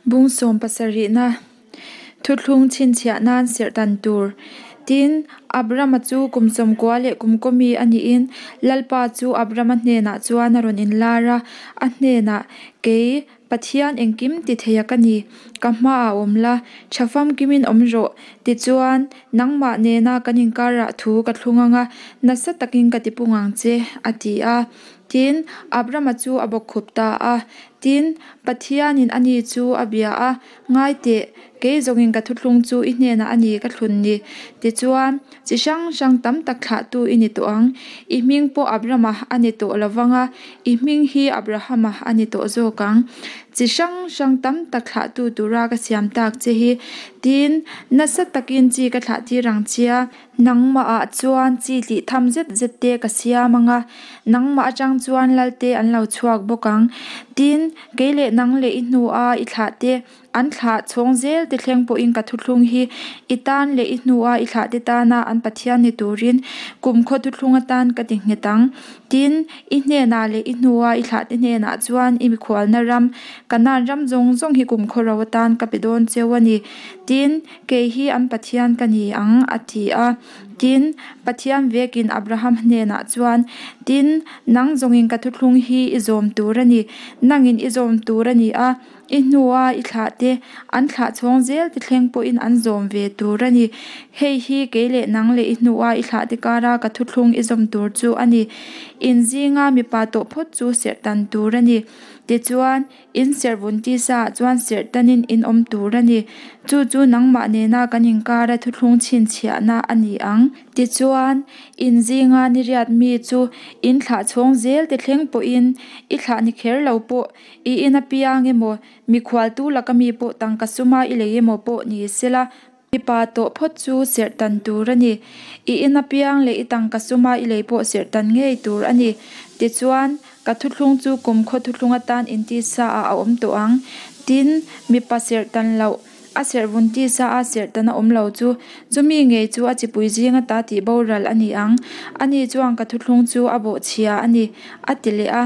Bung sawmpasarihna thuthlung chhinchhiah nan serh dan tur. Tin, Abrama chu kum 90 leh kum kaw mi a niin Lalpa chu Abrama hnenah chuan a rawn inlar a, a hnenah, Kei, Pathian engkim ti theia ka ni, ka hmaah awm la, tha famkimin awm rawh, tichuan, nangmah nena kan inkarah thu ka thlung ang a, nasa takin ka tipung ang che, a ti a. Tin, Abrama chu a bawkkhup ta a. Tin, Pathianin ani chu a bia a, Ngai teh, kei zawngin ka thuthlung chu i hnenah a ni ka thlun ni. Tichuan, chi hrang hrang tam tak thlahtu i ni tawh ang. I hming pawh Abrama a ni tawh lo vang a, i hming hi Abrahama a ni tawh zawk ang. Chi hrang hrang tam tak thlahtu tura ka siam tak che hi. Tin, nasa takin chi ka thlahtir ang che a. Nangmahah chuan chi tih tham zet zet te ka siam ang a, nangmah atang chuan lalte an lo chhuak bawk ang. Tin, kei leh nang leh i hnua i thlah te, an thlah chhawng zel te thleng pawhin ka thuthlung hi i tan leh i hnua i thlah te tana an Pathian ni turin kumkhaw thuthlung atan ka ti nghet ang. Tin, i hnenah leh i hnua i thlah te hnenah chuan i mikhualna ram, Kanaan ram zawng zawng hi kumkhaw ro atan ka pe dawn cheu a ni. Tin, Kei hi an Pathian ka ni ang, a ti a. Tin, Pathian vekin Abraham hnenah chuan, Tin, nang zawngin ka thuthlung hi i zawm tur a ni, nangin i zawm tur a ni a, i hnua i thlah te, an thlah chhawng zel te thleng pawhin an zawm ve tur a ni. Hei hi kei leh nang leh i hnua i thlah te kara ka thuthlung i zawm tur chu a ni. In zinga mipa tawh phawt chu serh tan tur a ni. Tichuan, In serhvun tisa ah chuan serh tanin in awm tur a ni. Chu chu nangmah nena kan inkara thuthlung chhinchhiahna a ni ang. Tichuan, in zinga ni riat mi chu in thlah chhawng zel te thleng pawhin i thlah ni kher lo pawh, i in apiang emaw, mikhualtu laka mi pawh tangka suma i lei emaw pawh ni sela, Mipa tawh phawt chu serh tan tur a ni. I in apiang leh i tangka suma i lei pawh serh tan ngei tur a ni. Tichuan, ka thuthlung chu kumkhaw thuthlung atan intisa ah a awm tawh ang. Tin, mipa serh tan loh, a serh vun tisa a serh tan a awm lo chu, chumi ngei chu a chipui zing ata tih boral a ni ang. Ani chuan ka thuthlung chu a bawhchhia a ni, a ti leh a.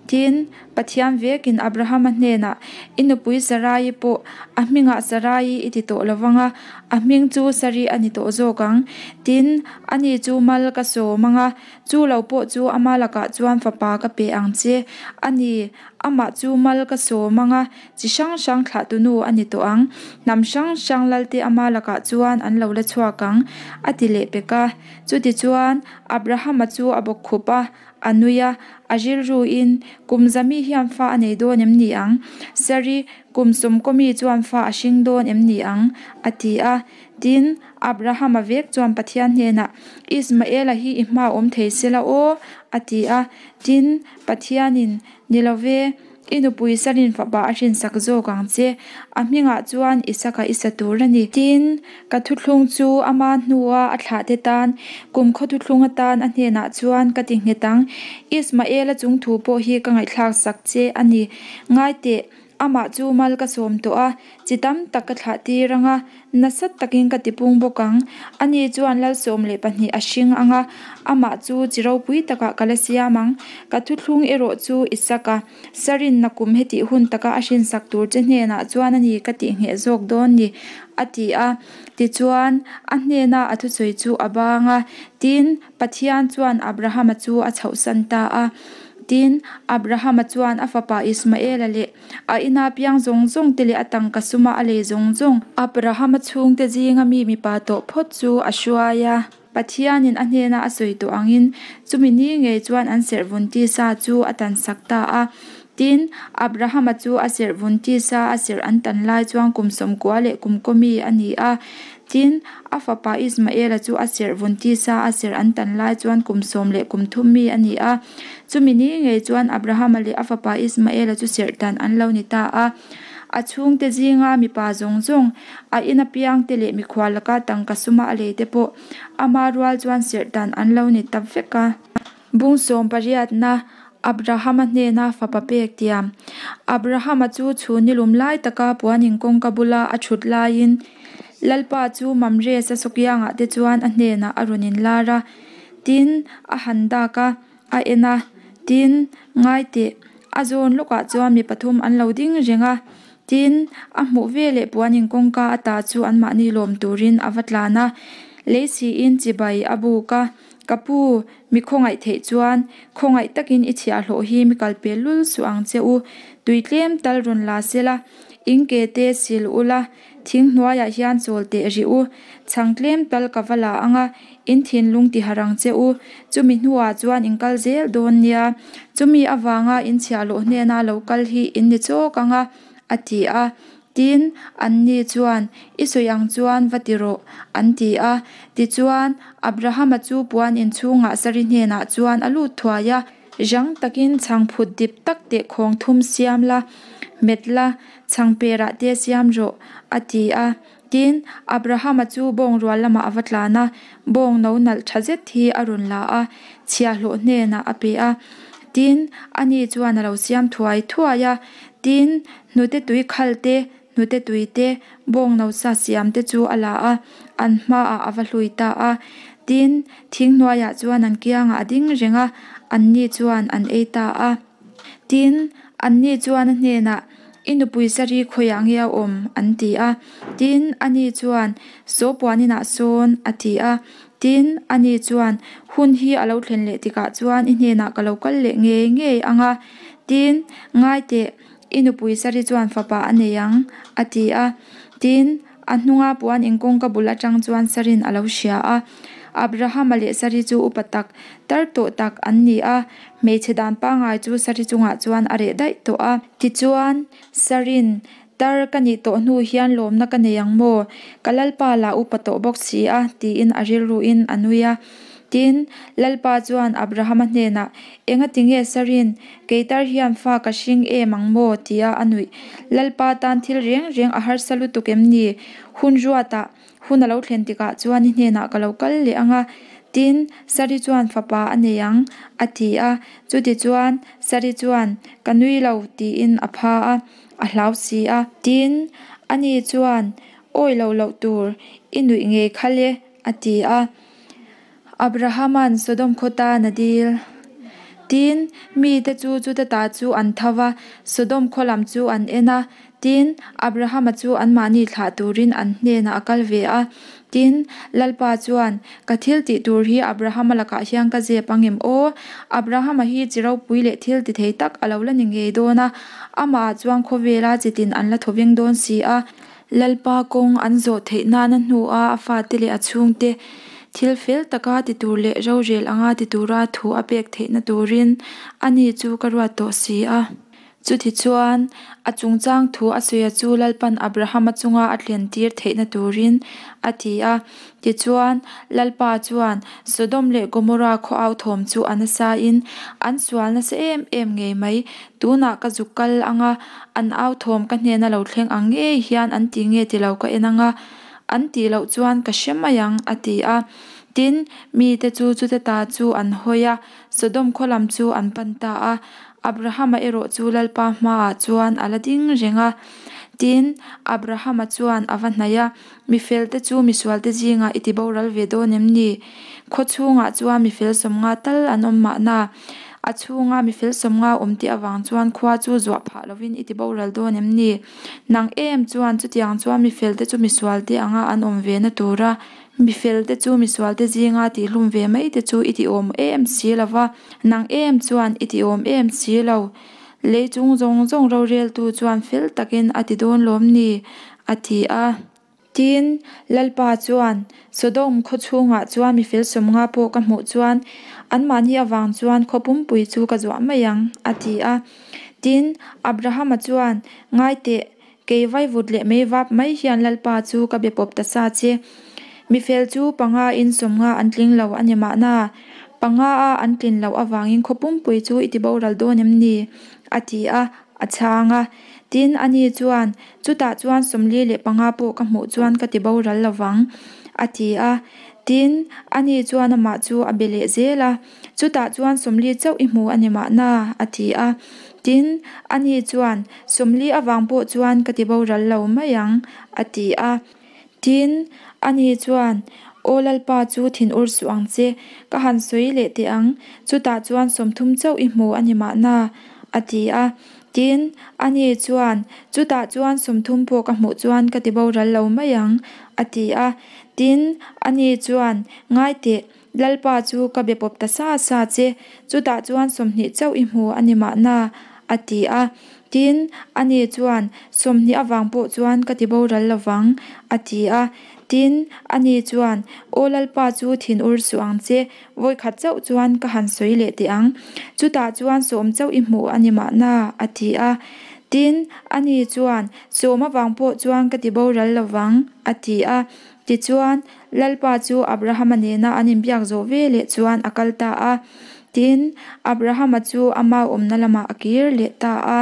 Tin, Pathian vekin Abrahama hnenah, I nupui Sarai pawh a hmingah Sarai i ti tawh lo vang a, a hming chu Sari a ni tawh zawk ang. Tin, ani chu mal ka sawm ang a, chu lo pawh chu ama lakah chuan fapa ka pe ang che. A ni, amah chu mal ka sawm ang a, chi hrang hrang thlahtunu a ni tawh ang. Hnam hrang hrang lalte ama lakah chuan an lo la chhuak ang, a ti leh pek a. Chutichuan, Abrahama chu a bawkkhup a. A nui a, a rilruin, Kum zami hian fa a nei dawn em ni ang? Sari, kum sawmkawmi chuan fa a hring dawn em ni ang? a ti a. Tin, Abrahama vek chuan Pathian hnenah, Ismaela hi i hma awm thei sela aw, a ti a. Tin, Pathianin, Ni lo ve. I nupui Sarin fapa a hrinsak zawk ang che, a hmingah chuan Isaka i sa tur a ni. Tin, ka thuthlung chu ama hnua a thlahte tan, kumkhaw thuthlung atan a hnenah chuan ka ti nghet ang. Ismaela chung thu pawh hi ka ngaihthlaksak che a ni. Ngai teh, amah chu mal ka sawm tawh a, chi tam tak ka thlah tir ang a, Nasa takin ka tipung bawk ang. Ani chuan lal 12 a hring ang a, amah chu chi ropui takah ka la siam ang. Ka thuthlung erawh chu i sak a, Sarinna kum hetih hun taka a hrinsak tur che hnenah chuan a ni ka tihngheh zawk dawn ni, a ti a. Tichuan, a hnena a thusawi chu a bang a, tin, Pathian chuan Abrahama chu a chhohsan ta a. Tin, Abrahama chuan a fapa Ismaela leh A ina piang zawng zawng te leh a tangka suma a lei zawng zawng. Abrahama chhungte zinga mi mipa tawh phawt chu a hruai a. Pathianin a hnena a sawi tawh angin chumi ni ngei chuan an serhvun tisa chu a tansak ta a. Tin, Abrahama chu a serhvun tisa a serh an tan lai chuan kum 90 leh kum kaw mi a ni a. Tin, a fapa Ismaela chu a serhvun tisa a serh an tan lai chuan kum sawm leh kum thum mi a ni a. Chumi ni ngei chuan Abrahama leh a fapa Ismaela chu serhtan an lo ni ta a. A chhungte zinga mipa zawng zawng, a ina piangte leh mikhual laka tangka suma a leite pawh ama rual chuan serhtan an lo ni ta vek a. Bung sawm pariatna, Abrahama hnena fapa pek tiam. Abrahama chu chhun nilum lai taka puanin kawngka bula a thut laiin Lalpa chu Mamre sasawkiangah te chuan a hnenah a rawn inlar a. Tin, a han dak a, a en a. Tin, ngai teh, a zawn lawkah chuan mi pathum an lo ding reng a. Tin, a hmuh veleh puan in kawngka ata chu anmahni lawm turin a va tlan a, lei siin chibai a buk a, Ka pu, mi khawngaih theih chuan khawngaih takin i chhiahhlawh hi mi kal pel lul suh ang che u, tui tlem tal rawn la sela, in ke te sil ula, thing hnuaiah hian chawl teh rih u, chhang tlem tal ka va la ang a, in thinlung ti harh ang che u, chumi hnuah chuan in kal zel dawn nia, chumi avanga in chhiahhlawh hnena lo kal hi in ni chawk ang a, a ti a. Tin, anni chuan, I sawi ang chuan va ti rawh, an ti a. Tichuan, Abrahama chu puan inchhungah Sari hnenah chuan a lut thuai a. Rang takin chhangphut dip tak teh khawng thum siam la, hmet la, chhangperah te siam rawh, a ti a. Tin, Abrahama chu bawng rual lamah a va tlan a, bawng no nalh tha zet hi a rawn la a, chhiahhlawh hnenah a pe a. Tin, ani chuan a lo siam thuai thuai a. Tin, hnute tui khal te, hnute tui te, bawng no sa siam te chu a la a, an hmaah a va hlui ta a. Tin, thing hnuaiah chuan an kiangah a ding reng a, anni chuan an ei ta a. Tin, anni chuan a hnenah, I nupui sari khawiah nge a awm? an ti a. Tin, ani chuan, Saw puan inah sawn, a ti a. Tin, ani chuan, Hun hi a lo thlen leh tikah chuan i hnenah ka lo kal leh ngei ngei ang a. Tin, ngai teh, i nupui sari chuan fapa a nei ang, a ti a. Tin, a hnunga puan in kawngka bul atang chuan Sarin a lo hria a. Abrahama leh Sari chu upa tak, tar tawh tak an ni a, hmeichhe dan pangngai chu Sari chungah chuan a reh daih tawh a. Tichuan, Sarin, Tar ka nih tawh hnu hian lawmna ka nei ang maw? Ka Lalpa lah upa tawh bawk si a, tiin a rilruin a nui a. Tin, Lalpa chuan Abrahama hnenah, Engati nge Sarin, kei tar hian fa ka hring em ang maw? tia a nuih. Lalpa tan thil reng reng a harsa lutuk em ni? Hun ruatah, hun a lo thlen tikah chuan i hnenah ka lo kal leh ang a. Tin, Sari chuan fapa a nei ang, a ti a. Chutichuan, Sari chuan, Ka nui lo, tiin a pha a. A hlau si a. Tin, ani chuan, Awi lo loh tur, i nuih ngei kha le, a ti a. Abrahama'n Sodom khaw tan a dil. Tin, mite chu chuta ta chu an tho va, Sodom khaw lam chu an en a. Tin, Abrahama chu anmahni thlah turin an hnenah a kal ve a. Tin, Lalpa chuan, Ka thil tih tur hi Abrahama lakah hian ka zep ang em aw? Abrahama hi chi ropui leh thil ti thei tak a lo la ni ngei dawn a, amahah chuan khawvela chi tin an la thaw veng dawn si a. Lalpa kawng an zawh theih nana hnua a fate leh a chhungte thil fel taka ti tur leh rorel anga ti tura thu a pek theihna turin ani chu ka ruat tawh si a. Chutichuan, a chungchang thu a sawi a chu Lalpan Abrahama chunga a thlentir theihna turin a ti a. Tichuan, Lalpa chuan Sodom leh Gomorra khaw au thawm chu a nasain an sual nasa em em ngei mai. Tunah ka zuk kal ang a, an au thawm ka hnena lo thleng ang ngei hian an ti nge ti lo ka en ang a, an tih loh chuan ka hre mai ang, a ti a. Tin, mite chu chute ta chu an hawi a, Sodom khaw lam chu an pan ta a. Abrahama erawh chu Lalpa hmaah chuan a la ding reng a. Tin, Abrahama chuan a va hnaih a, Mi felte chu misualte zingah i ti boral ve dawn em ni? Khaw chhungah chuan mi fel sawmnga tal an awm mahna, a chhunga mi fel sawmnga awm tih avang chuan khua chu zuah phah lovin i ti boral dawn em ni? Nang em chuan chutiang chuan mi felte chu misualte anga an awm ve na tura Mi felte chu misualte zinga tihhlum ve mai te chu i ti awm em si lo va, nang em chuan i ti awm em si lo. Lei chung zawng zawng roreltu chuan fel takin a ti dawn lawm ni? a ti a. Tin, Lalpa chuan, Sodom khaw chhungah chuan mi fel sawmnga pawh ka hmuh chuan anmahni avang chuan khaw pumpui chu ka zuah mai ang, a ti a. Tin, Abrahama chuan, Ngai teh, Kei vaivut leh mei vap mai hian Lalpa chu ka be pawp ta sa che. Mi fel chu panga in sawmnga an tling lo a ni mahna, panga a an tlin loh avangin khaw pumpui chu i ti boral dawn em ni? a ti a, a chhang a. Tin, ani chuan, Chutah chuan 45 pawh ka hmuh chuan ka ti boral lo vang, a ti a. Tin, ani chuan amah chu a be leh zel a. Chutah chuan 40 chauh i hmu a ni mahna, a ti a. Tin, ani chuan, 40 avang pawh chuan ka ti boral lo mai ang, a ti a. Tin, ani chuan, Aw Lalpa chu thin ur suh ang che, ka han sawi leh teh ang, chutah chuan 30 chauh i hmu a ni mahna, a ti a. Tin, ani chuan, Chutah chuan 30 pawh ka hmuh chuan ka tiboral lo mai ang, a ti a. Tin, ani chuan, Ngai teh, Lalpa chu ka be pawp ta sa sa che, chutah chuan 20 chauh i hmu a ni mahna, a ti a. Tin, ani chuan, 20 avang pawh chuan ka tiboral lo vang, a ti a. Tin, ani chuan, Aw Lalpa chu thinur suh ang che, vawi khat chauh chuan ka han sawi leh teh ang. Chutah chuan 10 chauh i hmu a ni mahna, a ti a. Tin, ani chuan, 10 avang pawh chuan ka tiboral lo vang, a ti a. Tichuan, Lalpa chu Abrahama nena an inbiak zawh veleh chuan a kal ta a. Tin, Abrahama chu ama awmna lamah a kir leh ta a.